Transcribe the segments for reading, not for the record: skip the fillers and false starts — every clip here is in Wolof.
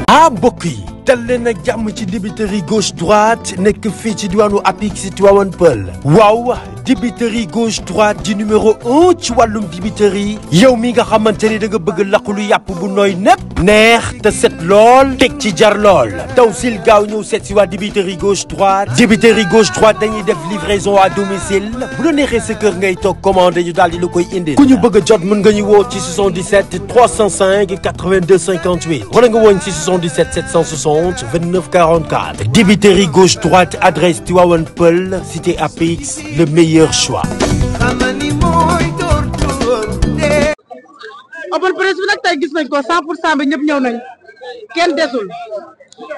ah mbokk yi dal leen ak jàmm ci dibiteri gauche droite nekk fii ci diwaanu Apix Tivaouane Peulh waaw dibiteri gauche droite di numéro 1 ci wàllum dibiteri yow mi nga xamante ni da nga bëgg laqulu yàpp bu nooy nepp neex te set lool teg ci jar lool taw sil gaaw ñëw seet si waa dibiteri gauche droite dañuy def livraison à domicile bu la neexee sa kër ngay toog commandé ñu daal di la koy indil ku ñu bëgg a jot mën nga ñu woo ci 77 305 82 58 wala nga woon ci 77 760 29 44 dibiteri gauche droite adresse Tivaouane Peulh cité Apix le meilleur choix. open press bi nag tey gis nañ ko 100% bi ñëpp ñëw nañ kenn desul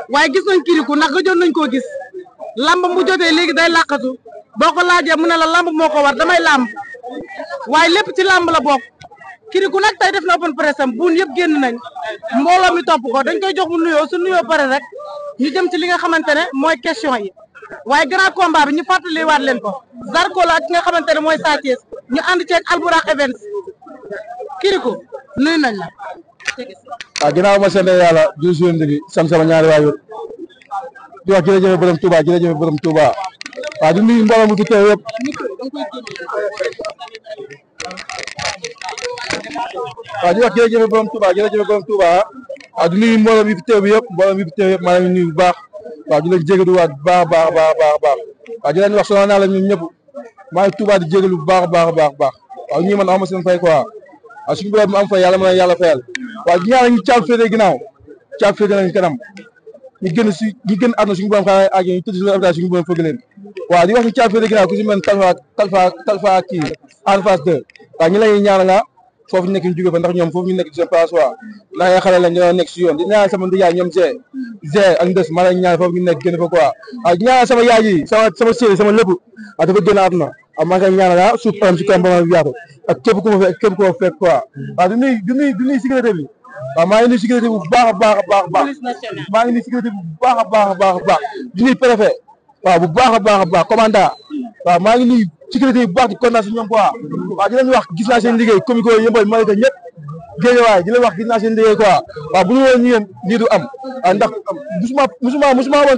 waaye gis nañ Kirikou ndax gëjoon nañ koo gis lamb mu jotee léegi day làqatu boo ko laajee mu ne la lamb moo ko war damay lamb waaye lépp ci lamb la bokk Kirikou nag tey def na open press am buun yëpp génn nañ mbooloo mi topp ko dañ koy jox mu nuyoo su nuyoo pare rek ñu jëm ci li nga xamante ne mooy question yi waaye grand combat bi ñu fàttaliwaat leen ko Zarko la ak ki nga xamante ne mooy Sa Thiès ñu ànd ceeg Albourakh Events Kirikou nuyu nañ la. waaw ginnaaw ma sant yàlla di suñu bi sam sama ñaari waajur di wax jërëjëf borom Touba jërëjëf borom Touba waaw di nuyu mbooloo mu fi teew yëpp waaw di wax jërëjëf borom Touba jërëjëf borom Touba waaw di nuyu mbooloo mi fi teew bi yëpp mbooloo mi fi teew yëpp maa ngi nuyu bu baax waaw di leen jégalu waat bu baax baax baax baax waaw di leen wax sonal naa la ñun ñëpp maa ngi Touba di jégalu bu baax baax baax baax waaw ñii man aw ma seen fay quoi waaw suñu borom mu am fay yàlla mën na yàlla fayal waaw di ñaan ñu caab féete ginnaaw caab féete nañ kanam ñu gën si ñu gën àdduna suñu borom xanaa ak ñu tëdd si la suñu borom fëgg leen waaw di wax ñu caab féete ginnaaw ku si mel Talfa kii en face 2 waaw ñu lay ñaan nga foofu ñu nekk ñu jóge fa ndax ñoom foofu ñu nekk di seen place waaw ndax ay xale lañ ñoo nekk si yoon di ñaan sama ndiyaay ñoom Zé ak Ndës maa lay ñaan foofu ñu nekk génn fa quoi waaw di ñaan sama yaay yi sama séeri sama lépp waaw dafa génn àdduna waaw maa ngi koy ñaanal ah suuf am si kawam ba ma yaatu ak képp ku ma fekk quoi waaw di nuyu sécurité bi waaw maa ngi nuyu sécurité bu baax a baax a baax baax maa ngi nuyu sécurité bu baax a baax a baax a baax di nuyu préfet waaw bu baax a baax a baax commandant waaw maa ngi nuyu sécurité bu baax di kontaan si ñoom quoi waaw di leen wax gis naa seen liggéey comico yëmbal Malika ñëpp géejewaay di leen wax gis naa seen liggéey quoi waaw bu ñu woon ñeen lii du am ndax musuma woon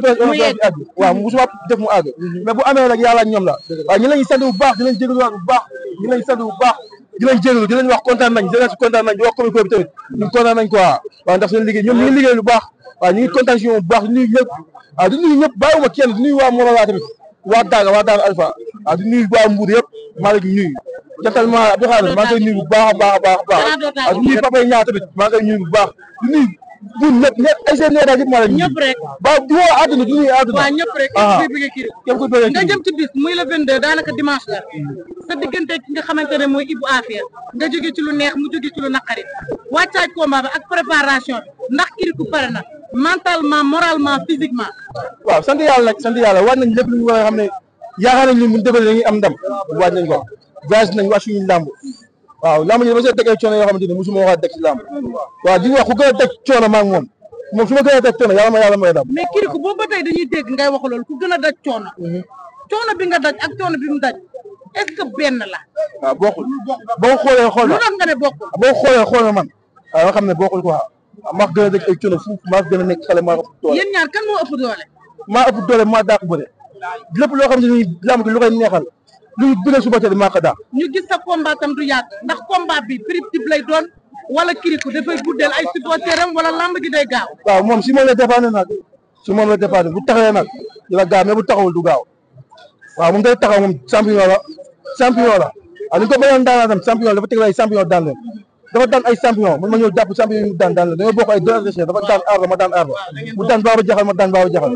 àgg waaw musuma def mu àgg mais bu amee rek yàlla ak ñoom la waaw ñu lañu sant bu baax di leen jégaluwaat bu baax ñu lañu sant bu baax di leen jégalu di leen wax kontaan nañ di leen kontaan nañ di wax comico bi tamit ñu kontaan nañ quoi waaw ndax seen liggéey ñoom ñu ngi liggéey lu baax waaw ñu ngi kontaan si ñoom bu baax di nuyu ñëpp waaw di nuyu ñëpp bàyyiwuma kenn di nuyu waa Morola tamit waa Daga Alpha waaw di nuyu waa Mbour yëpp maa ngi nuyu jantalement Abdou Khadir maa ngi koy nuyu bu baax a baax a baax a baax waaw di nuyu Papa Ñaa tamit maa ngi koy nuyu bu baax di nuyu buñ ñëpp ay seen needaal yëpp maa la ñëpp rek ba di woo àdduna di nuyu àdduna waaw ñëpp rek képp ku bëgg nga jëm ci bis muy le 22 daanaka dimanche la sa diggante ki nga xamante ne mooy Ibou Afia nga jóge ci lu neex mu jóge ci lu naqari wàccaaj combat bi ak préparation bi ndax Kirikou pare na mentalement moralement physiquement waaw sant yàlla nag sant yàlla waaj nañ lépp lu ñu war a xam ne yaakaar nañ ni mu defee dañuy am ndam waaj nañ ko voyage nañ wàcc suñu làmb waaw làmb ji dama see teg ay coono yoo xamante ne musuma waxaat teg ci làmb waaw di wax ku gën a teg coono maa ngi moom su ma gën a teg coono yàlla may dam mais Kirikou boobu ba tey dañuy dégg ngay wax loolu ku gën a daj coono coono bi nga daj ak coono bi mu daj est-ce que benn la waaw bokkul boo xoolee xool lu doon nga ne bokkul boo xoolee xool na man waaw nga xam ne bokkul quoi maa gën a daj ay coono fuuf maa gën a nekk xale maa ëpp doole yéen ñaar kan moo ëpp doole maa ëpp doole maa dàq bëre lépp loo xam ne ni làmb gi lu koy neexal lu ñu bëre suba teel maa ko dàq ñu gis sa combat tam du yàgg ndax combat bi prip lay doon wala Kirikou dafay guddeel ay supporteram wala lamb gi day gaaw waaw moom si moom la dépendre nag si moom la dépendre bu taxawee nag dina gaaw mais bu taxawul du gaaw waaw moom day taxaw moom champion la waaw ni ko bayoon daanaa tam champion la dafa teg ay champion daan leen dafa daan ay champion man ma ñëw jàpp champion yu daan leen dañoo bokk ay deux adversaires dafa daan Ardo ma daan Ardo mu daan Baba Jaxal ma daan Baba Jaxal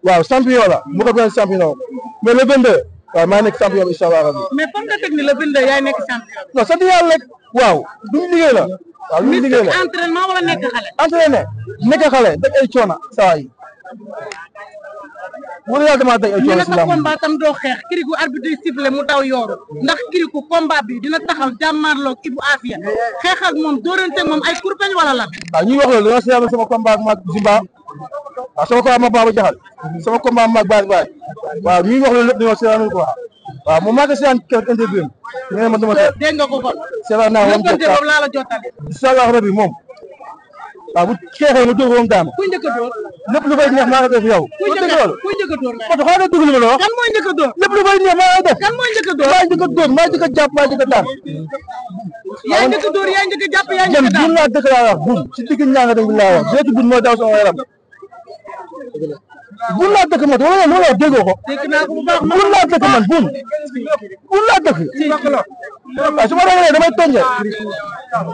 waaw champion la mu ko benn champion mais le 22 waaw maa nekk champion bi incha allah rabbi mais fan nga teg ni le 22 yaay nekk champion non sant yàlla rek waaw duñu liggéey la waaw lu ñu liggéey la entraînement wala nekk xale entraîné nekk xale daj ay coono saa yi wala yàlla damaa daj ay coono si sa combat tam doo xeex Kirikou arbitre day sifflé mu daw yooru ndax Kirikou combat bi dina taxaw jàmmaarloog Ibou Afia xeex ak moom dóorante moom ay kurpeñ wala la waaw ñuy wax loolu dañoo seetlu sama combat ak maag Zimba waaw sama combat ma Baba Jaxal sama combat maag Baye Baye waaw ñuy wax loolu lépp dañoo seetlu quoi waaw moom maa ngi seetaan keroog interview bi ma dama dégg nga ko kon seetaan naa moom boobu laa la jottali incha allah rabi moom waaw bu xeexee ma dóor ko moom daanu. kuy njëkk a dóor. lépp lu fay neex maa ngi def yow. kuy njëkk a dóor nga. Fatou xaaral dugg li ma la wax. kan mooy njëkk a dóor. lépp lu fay neex maa ngi def. kan mooy njëkk a dóor. maa njëkk a dóor maa njëkk a jàpp maa njëkk a daan. yaa njëkk a dóor yaa njëkk a jàpp yaa njëkk a daan. bun laa dëkk laa wax bun si digg ñaanga dañ laa wax déeti bun moo daw sama yaram bun laa dëkk man wala loolu déggoo ko. dégg naa ko bu baax bun laa dëkk man bun laa dëkk. waaw su ma ragalee damay tonje.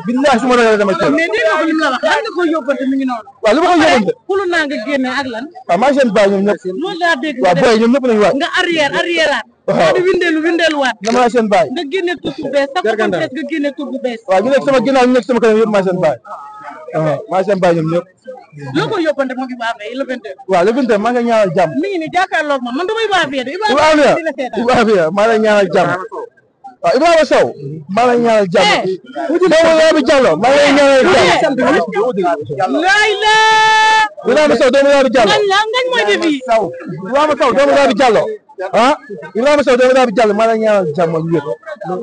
billahi su ma ragalee damay tonje. mais dégg nga ko lim la wax lan nga koy yóbbante mi ngi noonu. waaw li ma koy yóbbante. xulu naa nga génne ak lan. waaw maa ngi seen baay ñoom ñëpp. loolu laa dégg waaw booy ñoom ñëpp lañu waat. nga arrièreaat. waaw di windeelu waat. dama la seen baay. nga génne tur bu bees. sax ko bees nga génne tur bu bees. waaw ñu nekk sama ginnaaw ñu nekk sama kanam yëpp maa seen baay. waaw maa seen baay ñoom ñëpp. loo koy yóbbante mu ngi baax le 22. waaw le 22 maa ngi ñaanal jàmm. mi ngi ni jàkkaarloog man damay baax fii de. Ibrahima maa ngi ñaanal jàmm. waaw Ibrahima Sow maa ngi ñaanal jàmm. doomu Rabi Diallo maa ngi ñaanal jàmm. laay la. Ibrahima Sow doomu Rabi Diallo. ngañ mooy def yi. Ibrahima Sow doomu Rabi Diallo. ah Ibrahima Sow doomu Rabi Diallo maa ngi ñaanal jàmm ak wér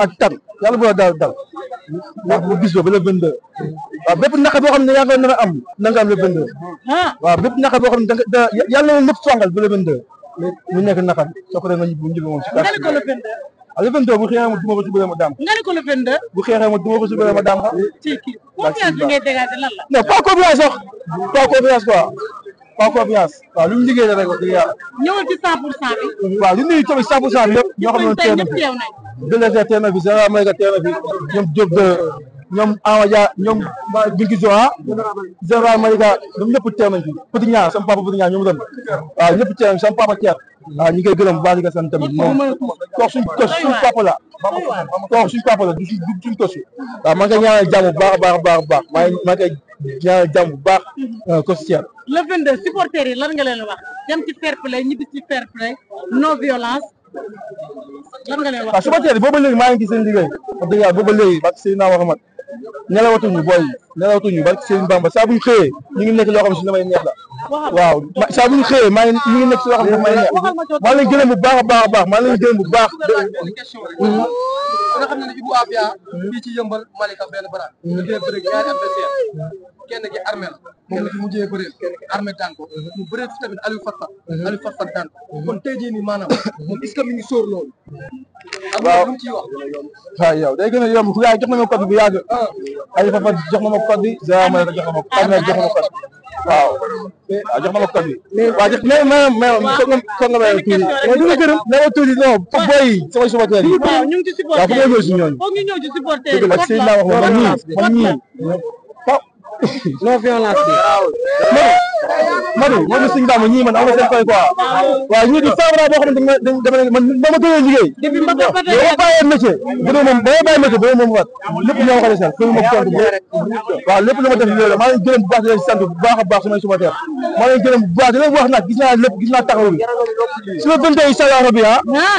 ak tan yàlla bu la dal ndax bu bis ba le 22. waaw bépp naqar boo xam ne yaa ngi nar a am na nga am le 22. waaw bépp naqar boo xam ne da yàlla na lépp songal ba le 22. mu nekk naqar soo ko defee nga ñibbi moom si nga ne ko le 22. le 22 bu xeexee ma duma ko subale ma daam. nga ne ko le 22. bu xeexee ma duma ko subale ma daam. ci kii confiance bi ngay dégager lan la. non pas confiance sax pas confiance quoi pas confiance. waaw lu ñu liggéey rek wax dëgg yàlla. ñëwal ci 100% bi. waaw li nuyu tamit 100% bi yëpp ñoo xam ne teew na fi délégué teew na fi général Malika teew na fi ñoom Diop de ñoom Amadia ñoom Binkizo général Malika ñoom ñëpp teew nañ fi Petit Ñaar sama papa Petit Ñaar ñoom doon waaw ñëpp teew nañ sama papa Thier waaw ñu koy gërëm bu baax di ko sant tamit moom kooku suñ papa la kooku suñ papa la du suñ kosu waaw maa ngi koy ñaanal jàmm bu baax a baax a baax a baax maa ngi koy ñaanal jàmm bu baax kosu Thier. le 22 supporters yi lan nga leen wax dem ci fair play ñibbi ci fair play non violence lan nga leen wax. waaw supporters yi booba léegi maa ngi gis seen liggéey wax dëgg yàlla booba léegi barke Seydina Muhammad nelawatuñu booy nelawatuñu barke Serigne Bamba saa bu ñu xëyee ñu ngi nekk loo xam ne si damay neex la waaw saa bu ñu xëyee maa ngi ñu ngi nekk si loo xam ne damay neex maa leen gërëm bu baax a baax a baax maa leen gërëm bu baax. nga xam ne Ibou Afia fii ci yëmbal Malika benn baraat ñu dee bëri ñaari adversaire kenn ki armé la moom la fi mujjee bëri kenn ki armé daan ko mu bëree fi tamit Aliou Fatfat daan ko kon tey jii nii maanaam moom est-ce que mi ngi sóor loolu waaw lu mu ciy wax waaw yow day gën a yomb yaa jox na ma code bu yàgg Aliou Fatfat jox na ma code bi Zaa Malika jox na ma armé jox na ma code waaw jox na ma code bi waaw jox ko nga may tuuti mais du nga gërëm ne ma tuuti non boy sama supporter yi waaw ñu ngi ci supporter waaw fu may ñëw si ñooñu foog ñu ñëw ci supporter dëgg la sëy naa wax man ñii non violence bi Madu suñu baax ma ñii man aw ma seen fay quoi waaw ñii di sabra boo xam ne dama man ba ma gënee liggéey ba ma bàyyee métier bu dee moom ba ma bàyyi métier ba moom wat lépp ñoo waxale sax fëy ma tontu waaw lépp lu ma def loolu maa ngi gërëm bu baax di leen sant bu baax a baax sumay supporter maa ngi gërëm bu baax di leen wax nag gis naa lépp gis naa taxaw bi su le 22 incha allah rabbi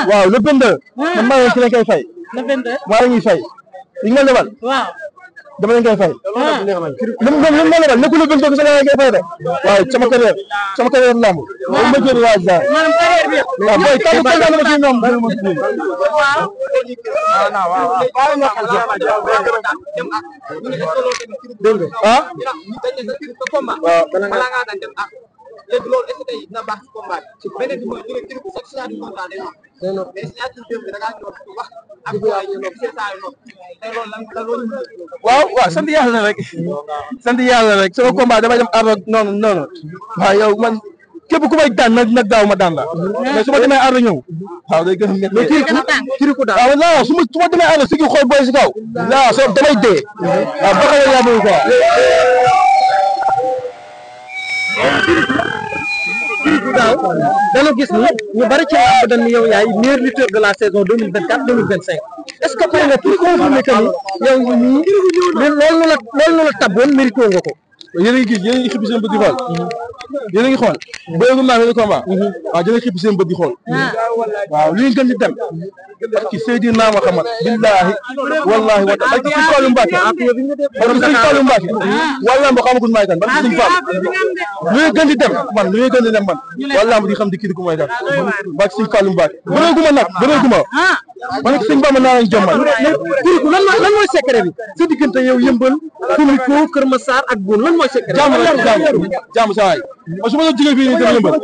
waaw le 22 man maa ngi ci lañ koy fay le 22 maa la ñuy fay li nga lebal waaw dama leen koy fay lim ma lebal nekkul le 22 sa ngay fay de waaw sama carrière lamb moom ma jël waa Zaa maanaam carrière bi yëpp waaw boy kan ko dama ci ñoom waaw ah waaw bala ngaa daan dem léegi loolu est-ce que tey dina baax ci combat bi beneen bi mooy ñu ne sax signature contrat day wax mais signature bi da ngaa ñëw wax ak waa ñu nopp c'est ça nopp tey loolu lan la loolu waaw sant yàlla rek sant yàlla rek sama combat damay dem ardo noonu waaw yow man képp ku may daan nag daaw ma daan la mais su ma demee ardo ñëw waaw day gën a métti kiriku daan waaw laa su ma demee ardo si gi xool boy si kaw laa so damay dee waaw ba xaw yaa bëgg quoi daaw dañu gis ni ñu bari ci làmb dañ ni yow yaay meilleur lutteur de la saison 2024-2025 est-ce que pare nga pour confirmer que ni yow ñii loolu la tabboon mérito nga ko yéen a ngi gis yéen a ngi xippi seen bët di xool yéen a ngi xool bëgg naa benn combat waaw dina xippi seen bët di xool waaw li ñu gën di dem ki Seydina Muhammad billahi wallahi wa ta'ala ci Fallou Mbacké borom Sëñ Fallou Mbacké wallahi mo xamagul may kan ba Sëñ Fall luy gën di dem man luy gën di dem man wallahi di xam di kii ku may kan ba Sëñ Fallou Mbacké bëreeguma nag bëreeguma man ak Sëñ Bamba naa lañ jommal Kirikou lan mooy secret bi sa diggante yow Yeumbeul Comico Kër Massar ak Boune lan mooy secret jàmm sa waay su ma la jógee fii nii dem Yeumbeul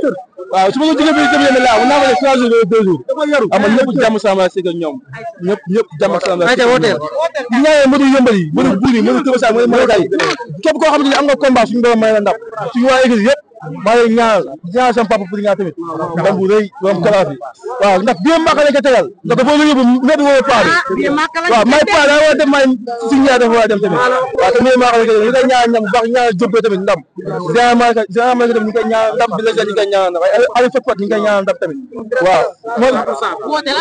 waaw su ma la jógee fii dem Yeumbeul laa naa ma def 3 jours 2 jours ama ñëpp jàmm sama la sëgg ak ñoom ñëpp jàmm ak sama la sëgg di ñaanee mënu Yeumbeul yi mënu Boune yi mënu Kër Massar mënu Malika yi képp koo xamante ni am nga combat suñu borom may la ndam suñu waa église yëpp maa ngi ñaanal sama papa pour nga tamit ndam bu rëy borom kalaaf yi waaw ndax bi Màkka lañ ko tegal ndax dafa la yóbbu métti woo paa bi waaw may paa daa war a dem may suñu ñaar dafa war a dem tamit waaw te bi Màkka lañ ko tegal ñu koy ñaanal ñam bu baax ñaanal jóbbee tamit ndam généralement tamit ñu koy ñaanal ndam bi la ñu koy ñaanal ndam ay Aliou Fat ñu koy ñaanal ndam tamit waaw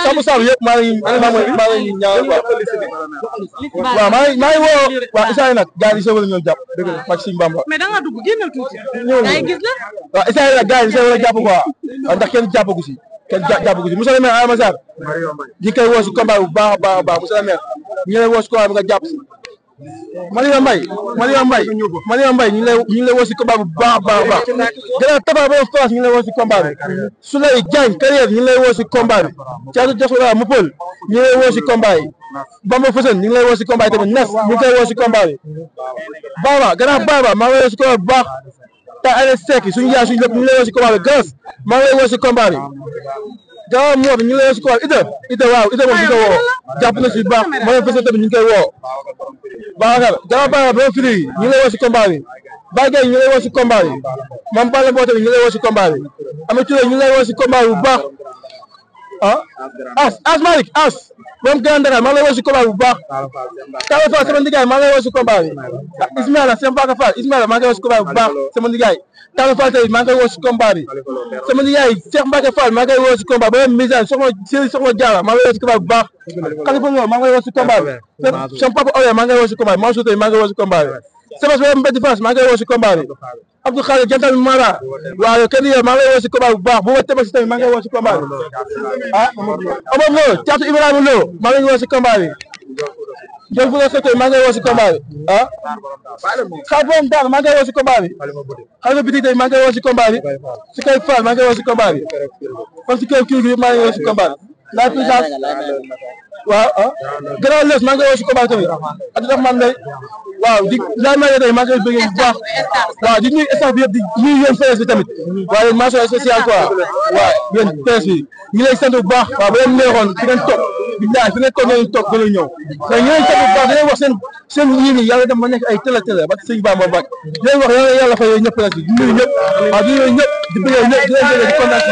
sabu sabu yëpp maa ngi ñaanal waaw maa ngi woo waaw Issa nag gars yi sewal ñoom jàpp dëgg la ak Sëñ Bamba mais da nga dugg génnal tuuti waaw Issa nag gars yi sewal a jàpp quoi ndax kenn jàppagu si monsieur le maire Adama Sarr ñi koy woo si combat bu baax a baax monsieur le maire ñu lay woo si combat bi nga jàpp si Malika Mbaye ñu ngi lay woo si combat bu baax a baax gannaaw Tafa ba France ñu ngi lay woo si combat bi Souley Diagne carrière ñu ngi lay woo si combat bi Thiatou Diaspora Mopol ñu ngi lay woo si combat yi Bamba Fassane ñu ngi lay woo si combat yi tamit Nes ñu ngi koy woo si combat bi Baba gannaaw Baba maa ngi lay woo si combat bu baax te Aliou Seck suñu yaay suñu lépp ñu ngi lay woo si combat bi Gas maa ngi lay woo si combat bi Jawa Mor ñu ngi lay woo si combat bi Ida waaw Ida moom ñu koy woo jàpp na si bu baax moo Fassane tamit ñu ngi koy woo Babacar Jawa Baba ba firi ñu ngi lay woo si combat bi Baye Gueye ñu ngi lay woo si combat bi Mame Balla Mbow tamit ñu ngi lay woo si combat bi Ama Touré ñu ngi lay woo si combat bi bu baax As Malick moom Grand Dakar maa ngi lay woo si combat bi bu baax Talla Fall sama ndigaay maa ngi lay woo si combat bi Ismaïla Sembaka Fall Ismaïla maa ngi lay woo si combat bi bu baax sama ndigaay Talla Fall tamit maa ngi koy woo si combat bi sama ndigaay Cheikh Mbacke Fall maa ngi koy woo si combat ba misaan soxna Diarra maa ngi lay woo si combat bi bu baax Khalifa Lo maa ngi lay woo si combat bi sama papa Oya maa ngi lay woo si combat bi Mansour Toye maa ngi lay woo si combat bi Sébastien Mbedi France maa ngi lay woo si combat bi Abdou Khadir Jantal Mara waaw kenn yow maa ngi lay woo si combat bu baax bu ma tebal si tamit maa ngi lay woo si combat bi Omar Lo Thiatou Ibrahima Lo maa ngi lay woo si combat bi Jël fu la sottee maa ngi lay woo si combat bi xaar boobu daal maa ngi lay woo si combat bi xale bi tey maa ngi lay woo si combat bi si kay Fall maa ngi lay woo si combat bi kon si kay kii bi maa ngi lay woo si combat bi la puissance waaw gannaaw les maa ngi lay woo si combat tamit Abdourahmane Ndeye waaw di laaj maa ngi tey maa ngi lay bëgg bu baax waaw di nuyu staff bi yëpp di nuyu yéen presse bi tamit waaye mention spéciale quoi waaw yéen presse bi ñu lay sant bu baax waaw ba leen neexoon fi ngeen toog billahi fi ngeen toog ngeen toog ba la ñëw mais ñu leen sant bu baax dañuy wax seen yii nii yàlla dem ma nekk ay télé ba Sëñ Bamba Mbacke di leen wax yàlla fay ñëpp la si di nuyu ñëpp waaw di nuyu ñëpp di bëgg ñëpp di leen di kontaan